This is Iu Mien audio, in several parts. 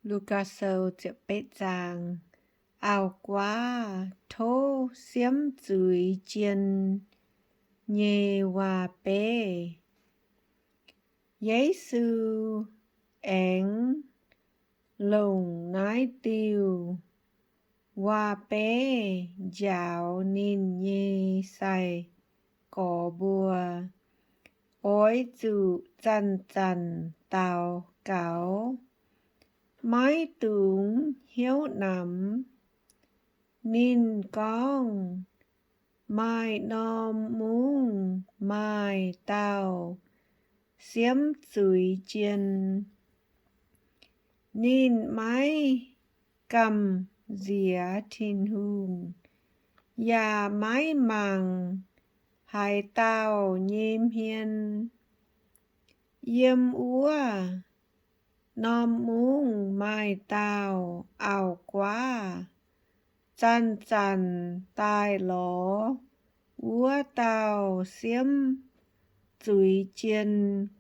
Lugaa Sou ziepc betv zaang. Auv-guaav tov siemv zuiz jien nyei waac-beiv. Yesu aengx longc naaiv diuh waac-beiv njaaux ninh nyei sai-gorx mbuo, oix zuqc zanc-zanc daux gaux, maiv dungx hnyouv namx. Ninh gorngv, maaih norm mungv maaih dauh siemv zuiz jien. Ninh maiv gamh nziex Tin-Hungh, yaac maiv mangc haaix dauh nyei hmien. Yiem wuov norm mungv maaih dauh auv-guaav zanc-zanc daaih lorz wuov dauh siemv zuiz jien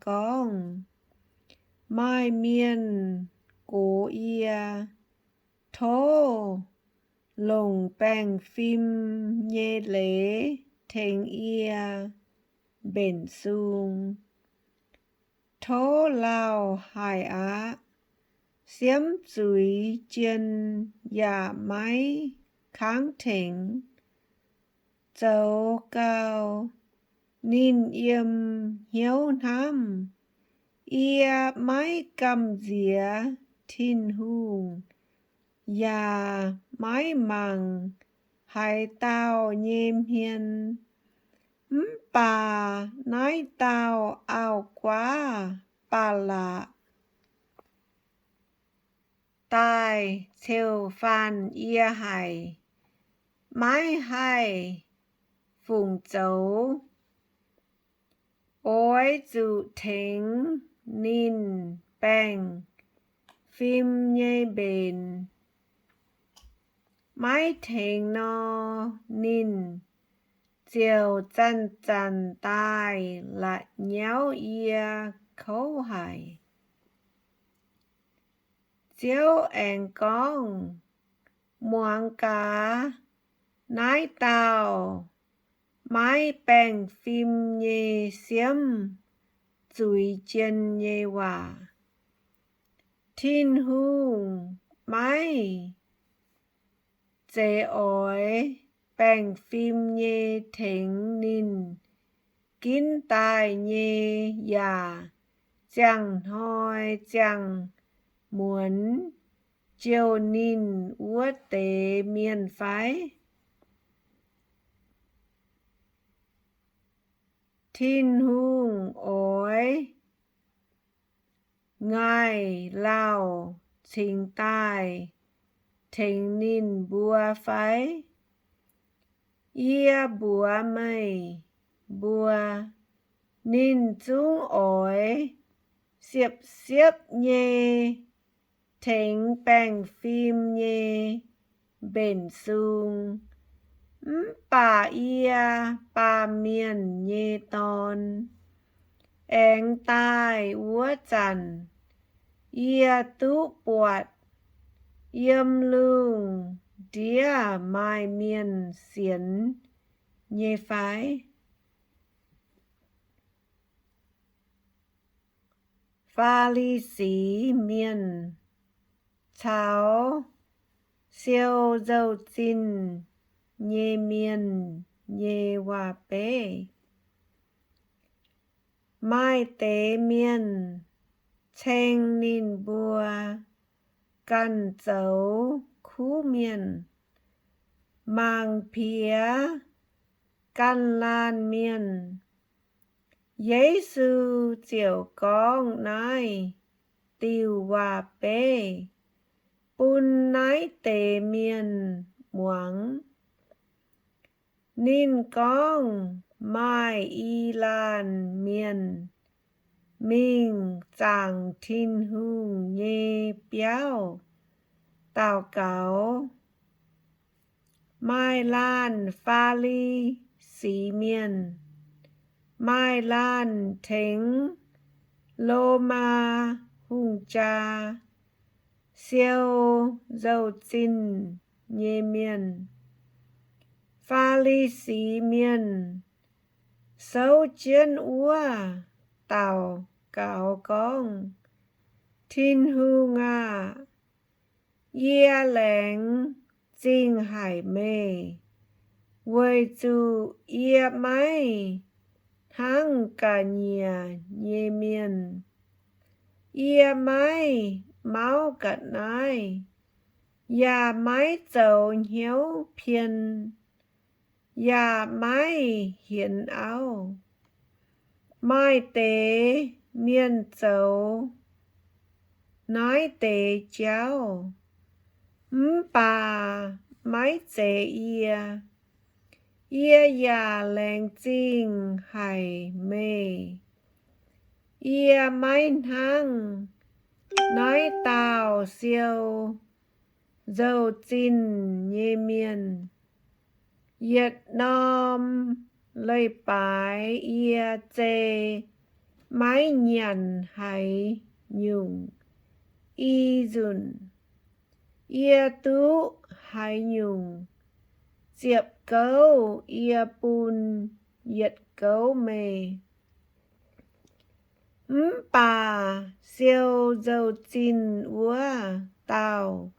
gorngv, maaih mienh gox yie, tov longc baengh fim nyei leiz tengx yie mbenc sung. Tov lauh haic aqv. Siemv zuiz jien yaac maiv kangv tengx. Zoux gau, ninh yiem hnyouv hnamv, yie maiv gamh nziex Tin-Hungh, yaac maiv mangc haaix dauh nyei hmien. Mv baac naaiv dauh auv-guaav ba'laqc daaih ceu-faanh yie haic, maiv haih fungc zoux. Oix zuqc tengx ninh baengh fim nyei mbenc. Maiv tengx nor, ninh ziouc zanc-zanc daaih la'nyauv yie kouv haic. Ziouv aengx gorngv, muangx gaax naaiv dauh maiv baengh fim nyei siemv zuiz jien nyei waac. Tin-Hungh maiv zeiz oix baengh fim nyei tengx ninh ginv daaih nyei yaac ziangh hnoi ziangh muonz jouh ninh wuov deix mienh fai? Tin-Hungh oix ngaih lauh cingx daaih tengx ninh mbuo fai? Yie mbuox meih mbuo, ninh zungv oix siepv-siepv nyei tengx baengh fim nyei mbenc sung. Mv baac yie, Baamh Mienh nyei Dorn, aengx daaih wuov zanc, yie duqv buatc yiem lungh ndiev maaih mienh sienx nyei fai? Faa^li^si Mienh caux Siou Nzou-Zinh Nyei Mienh Nyei Waac-Beiv. Maaih deix mienh ceng ninh mbuo ganh zoux kuv mienh, mangc piex ganh laanh mienh. Yesu ziouc gorngv naaiv diuh waac-beiv bun naaiv deix mienh muangx. Ninh gorngv, maaih i laanh mienh mingh zaangc Tin-Hungh nyei biauv daux gaux. Maaih laanh Faa^li^si Mienh, maaih laanh tengx Lomaa hungh jaa, siou nzou-zinh nyei mienh. Faa^li^si Mienh souv jienv wuov daux gaux gorngv, Tin-Hungh aah! Yie laengz zingh haic meih, weic zuqc yie maiv hnangv ga'nyiec nyei mienh. Yie maiv mauv ga'naaiv, yaac maiv zoux hnyouv pien, yaac maiv hienx auv. Maaih deix mienh zoux naaiv deix jauv, mv baac maiv zeiz yie. Yie yaac laengz zingh haic meih. Yie maiv hnangv naaiv dauh siou nzou-zinh nyei mienh. Yietc norm leiz-baaix yie zei maiv nyanc haaix nyungc i nzunc. Yie duqv haaix nyungc ziepc gouv yie bun yietc gouv meih. Mv baac siou nzou-zinh wuov dauh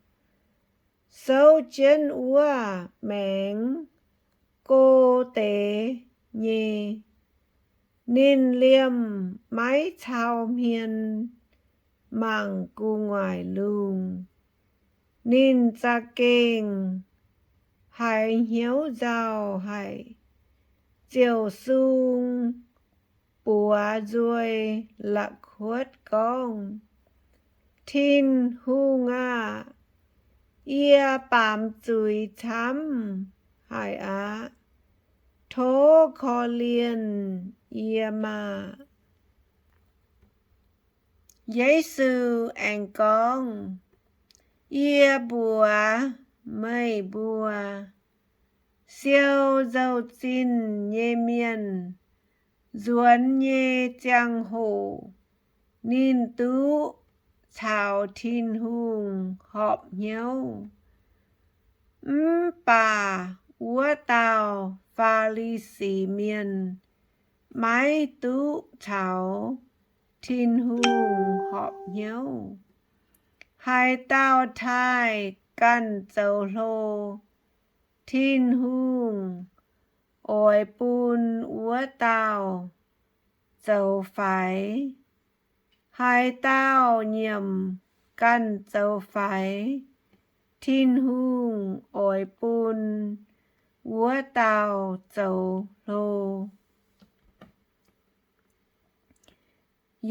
souv jienv wuov maengx go deix nyei. Ninh liemh maiv cau hmien mangc gu'nguaaic lungh. Ninh za'gengh haiz hnyouv nzauh haic, ziouc sung buoz nzuih la'kuotv gorngv, Tin-Hungh aah! Yie baamz zuiz camv haic aqv. Tov korv-lienh yie maah! Yesu aengx gorngv, Yie mbuox meih mbuo, siou nzou-zinh nyei mienh nzuonx nyei ziangh hoc ninh duqv caux Tin-Hungh horpc hnyouv. Mv baac wuov dauh Faa^li^si Mienh maiv duqv caux Tin-Hungh horpc hnyouv. Haaix dauh taaih ganh zoux hlo, Tin-Hungh oix bun wuov dauh zoux faix. Haaix dauh nyiemc ganh zoux faix, Tin-Hungh oix bun wuov dauh zoux hlo.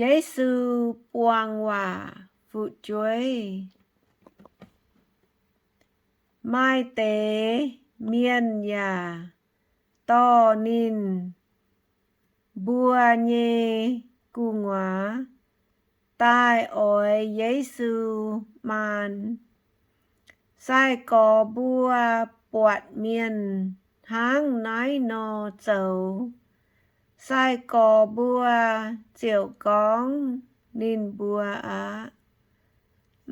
Yesu buang waac fu'jueiv. Maaih deix mienh yaac dorh ninh mbuo nyei gu'nguaaz daaih oix Yesu maan. Sai-gorx mbuo buatc mienh hnangv naaiv nor zoux, sai-gorx mbuo ziouc gorngv ninh mbuo aqv.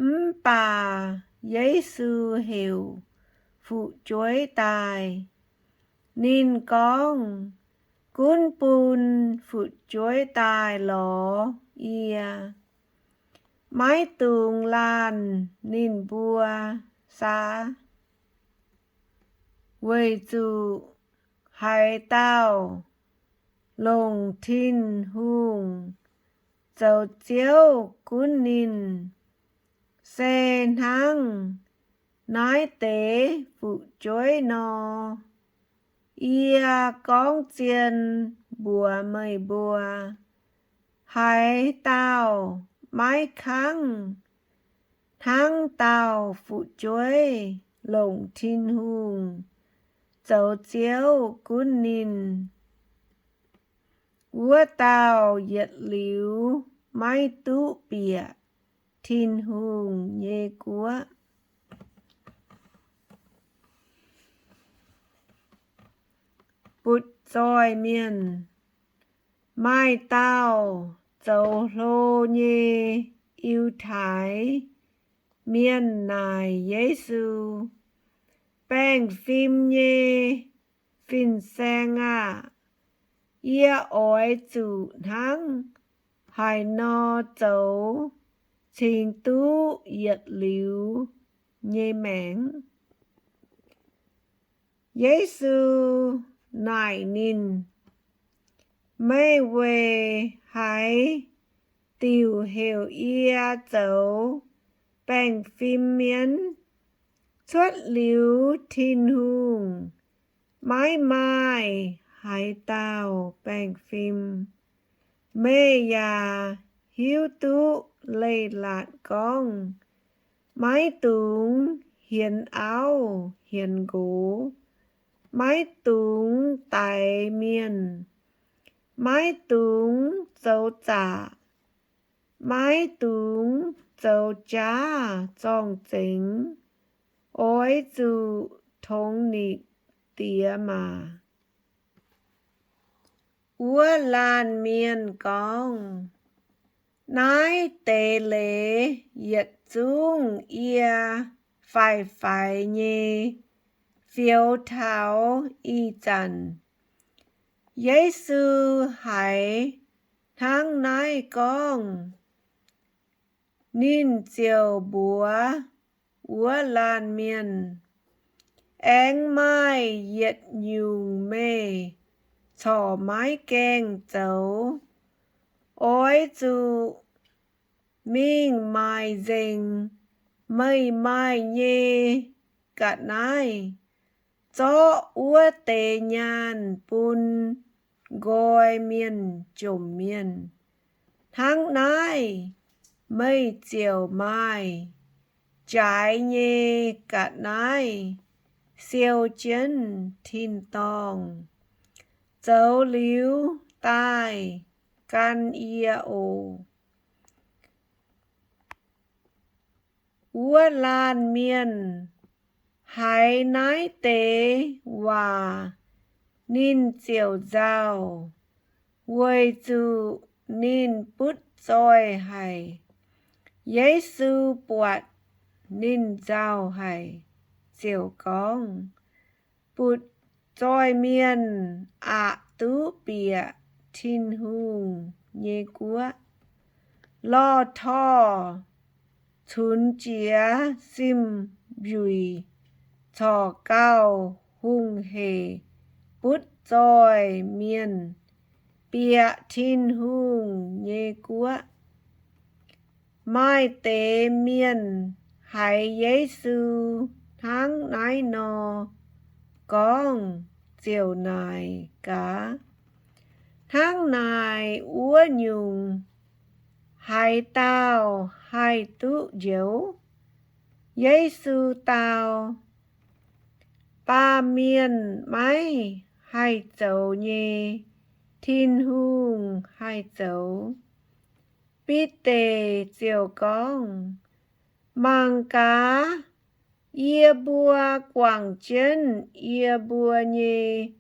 Mv baac Yesu heuc fu'jueiv daaih. Ninh gorngv, Gunv bun fu'jueiv daaih lorz yie. Maiv dungx laanh ninh mbuo saav, weic zuqc haaix dauh longc Tin-Hungh zoux Ziouv gunv ninh, se hnangv naaiv deix fu'jueiv nor. Yie gorngv zien mbuox meih mbuo, haaix dauh maiv kangv hnangv dauh fu'jueiv longc Tin-Hungh zoux Ziouv gunv ninh, wuov dauh yietc liuz maiv duqv bieqc Tin-Hungh nyei guoqv. Butv-zoih mienh. Maaih dauh zoux hlo nyei Yiutai mienh naaic Yesu, Baengh fim nyei fin-saeng aah! Yie oix zuqc hnangv haaix nor zoux cingx duqv yietc liuz nyei maengc? Yesu naaic ninh, Meih weic haaix diuc heuc yie zoux baengh fim mienh? Cuotv liuz Tin-Hungh, maiv maaih haaix dauh baengh fim. Meih yaac hiuv duqv leiz-latc gorngv, Maiv dungx hienx auv hienx nqox, maiv dungx daix mienh, maiv dungx zoux zaqc, maiv dungx zoux jaav zorng-zengx, oix zuqc tongx nitc diex maac. Wuov laanh mienh gorngv, Naaiv deix leiz yietc zungv yie faix-faix nyei fioux taux ih zanc. Yesu haiz hnangv naaiv gorngv, ninh ziouc mbuox wuov laanh mienh, Aengx maaih yietc nyungc meih corc maiv gaengh zoux. Oix zuqc mingh maaic nzengc meih maaih nyei ga'naaiv, zorqv wuov deix nyaanh bun nqoi mienh jomc mienh. Hnangv naaiv meih ziouc maaih jaaix nyei ga'naaiv siou jienv tin-dorngh. Zoux liuz daaih gan yie oc. Wuov laanh mienh haiz naaiv deix waac, ninh ziouc nzauh, weic zuqc ninh butv zoih haic. Yesu buatc ninh nzauh haic, ziouc gorngv, Butv zoih mienh aqc duqv bieqc Tin-Hungh nyei guoqv. Lorh torh cunx jiex simv-mbiuic corc gauh hungh heic butv zoih mienh bieqc Tin-Hungh nyei guoqv. Maaih deix mienh haiz Yesu hnangv naaiv nor gorngv ziouc naaic gaax, Hnangv naaic wuov nyungc, haaix dauh haih duqv njoux? Yesu dau, Baamh mienh maiv haih zoux nyei, Tin-Hungh haih zoux. Bide ziouc gorngv, Mangc gaax, yie mbuo guangc jienv yie mbuo nyei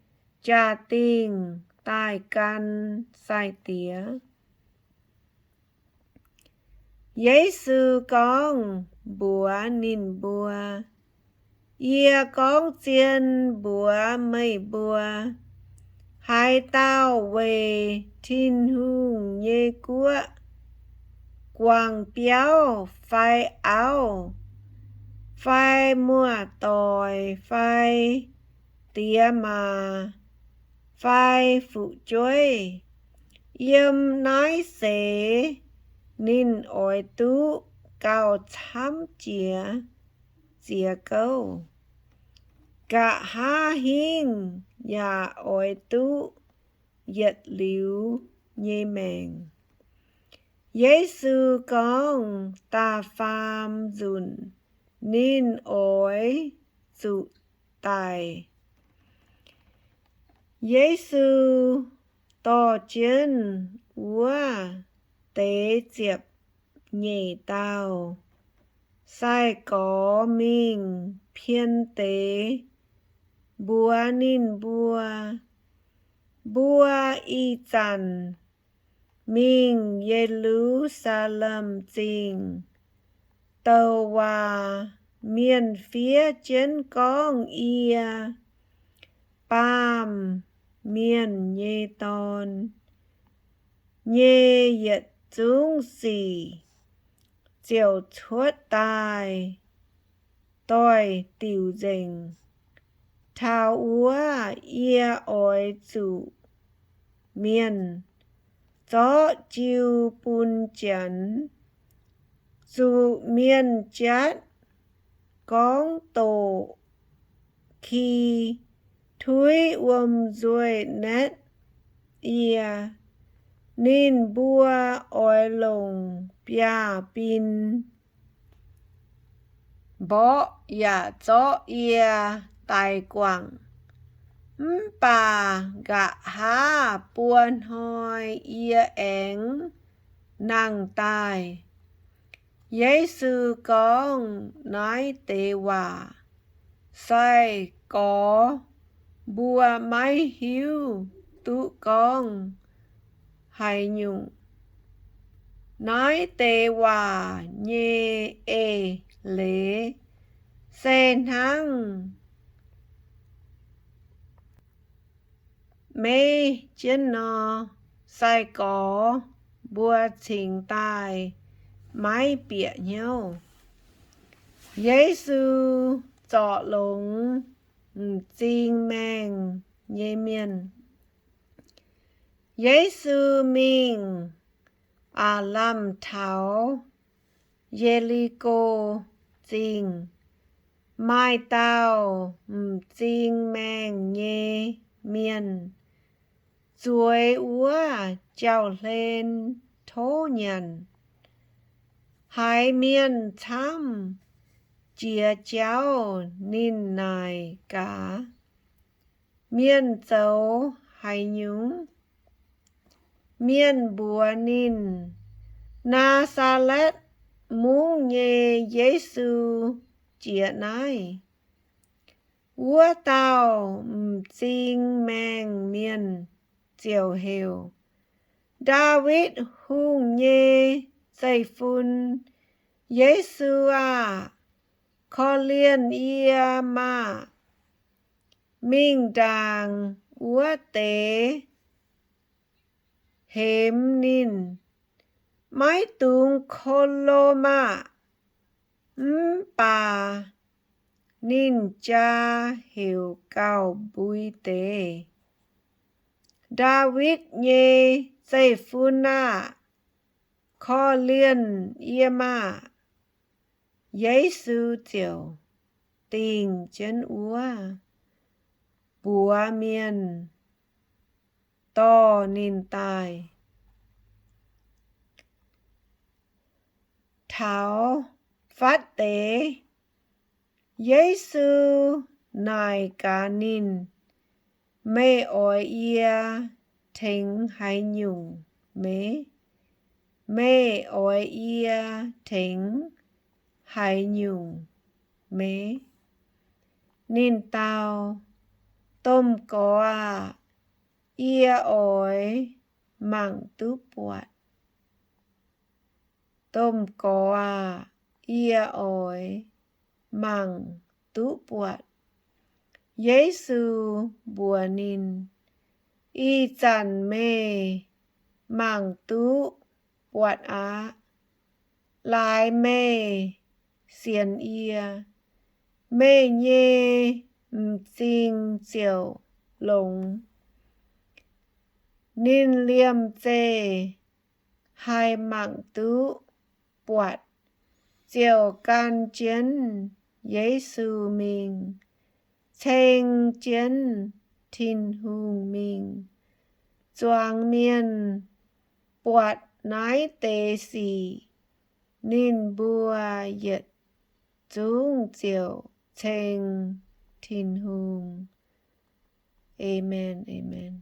jaa-dingh daaih gan sai-diex. Yesu gorngv mbuox ninh mbuo, Yie gorngv zien mbuox meih mbuo, haaix dauh weic Tin-Hungh nyei guoqv guangc biauv fai auv fai muoz-doic fai diex maac fai fu'jueiv, yiem naaiv seix ninh oix duqv gauh camv jiex ziex gouv. Nqa'haav hingv yaac oix duqv yietc liuz nyei maengc. Yesu gorngv da'faam nzunc ninh oix zuqc daic. Yesu dorh jienv wuov deix ziepc nyeic dauh sai-gorx mingh pien deix mbuox ninh mbuo, Mbuo ih zanc mingh Ye^lu^saa^lem Zingh douc waac mienh fiev jienv gorngv yie, Baamh Mienh nyei Dorn, nyei yietc zungv sic ziouc cuotv daaih doix-diuc nzengc. Taux wuov yie oix zuqc mienh zorqv jiu bun Janx, zuqc mienh jatv gorngv doqc ki tuiv wuom-nzuih naetv yie. Ninh mbuo oix longc biaav-bin mborqv yaac zorqv yie daix guangc, mv baac nqa'haav buo hnoi yie aengx nangh daaih. Yesu gorngv naaiv deix waac, sai-gorx mbuo maiv hiuv duqv gorngv haaix nyungc. Naaiv deix waac nyei eix leiz se hnangv meiv jienv nor, sai-gorx mbuo cingx daaih maiv bieqc hnyouv. Yesu zorc longx m'zing maengh nyei mienh. Yesu mingh aav lamh taux Ye^li^ko Zingh. Maaih dauh m'zing maengh nyei mienh zueiz wuov jauv-hlen tov nyanc. Haiz mienh camv jiex jauv, ninh naaic gaax, Mienh zoux haaix nyungc? Mienh mbuox ninh, Naa^saa^letv Mungv nyei Yesu jiex naaiv. Wuov dauh m'zing maengh mienh ziouc heuc, Ndaawitv Hungh nyei Zeiv-Fun, Yesu aah! Korv-lienh yie maah! Mingh ndaangc wuov deix hemx ninh, maiv dungx ko lo maah! Mv baac ninh jaa heuc gauh mbui deix, Ndaawitv nyei Zeiv-Fun aah! Korv-lienh yie maah! Yesu ziouc dingh jienv wuov mbuox mienh dorh ninh daaih. Taux fatv deix, Yesu naaic gaax ninh, Meih oix yie tengx haaix nyungc meih? Meih oix yie tengx haaix nyungc meih? Ninh dau, Domh Gorx aah! Yie oix mangc duqv buatc. Domh Gorx aah! Yie oix mangc duqv buatc. Yesu mbuox ninh, Ih zanc meih mangc duqv buatc aqv. Laaix meih sienx yie, meih nyei m'zing ziouc longx. Ninh liemh zeih haih mangc duqv buatc ziouc gan jienv Yesu mingh, ceng jienv Tin-Hungh mingh. Zuangx mienh buatc naaiv deix sic, ninh mbuo yietc zungv ziouc ceng Tin-Hungh. Aamen, aamen.